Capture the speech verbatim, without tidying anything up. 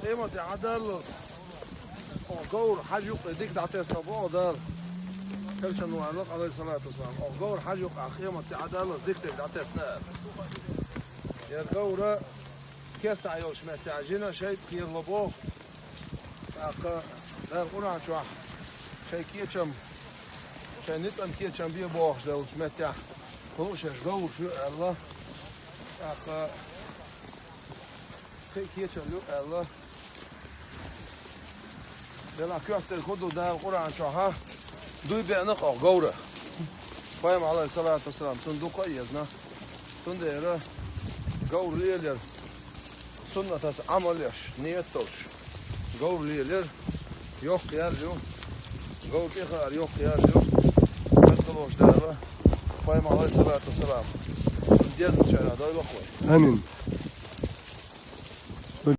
Къемат де Ӏадаллалц, оха говра хьажа юкъе дика дӀатесна боху Дала. Элчано аьлла, Ӏалайхиссалату вассалам, оха говра хьажа юкъе къемат де Ӏадаллалц дика дерг дӀатесна аьлла. Яра говра кертахь йолчу меттехь жина шайтӀа кхерало боху. ТӀаккха Дала Къуръан чохь шайн кечам, шайн ницкъан кечам бе бохуш долчу меттехь, хӀун шаьш говраш ю аьлла. ТӀаккха кхин кечам ю аьлла. Делахь коьртера хӀун ду Дала Къуръан чохь, дуй беана кхо говра. Пайхамар, Ӏалайхиссалату вассалам, цунна дукха а езна. Цундела говр лелар, суннатаца Ӏамал еш, ниет долуш, говр лелар йоккха ял ю, говр тӀехаар йоккха ял ю. Веза волчу Дала, Пайхамар, Ӏалайхиссалату вассалам, дезначарах дойла вай. Амин.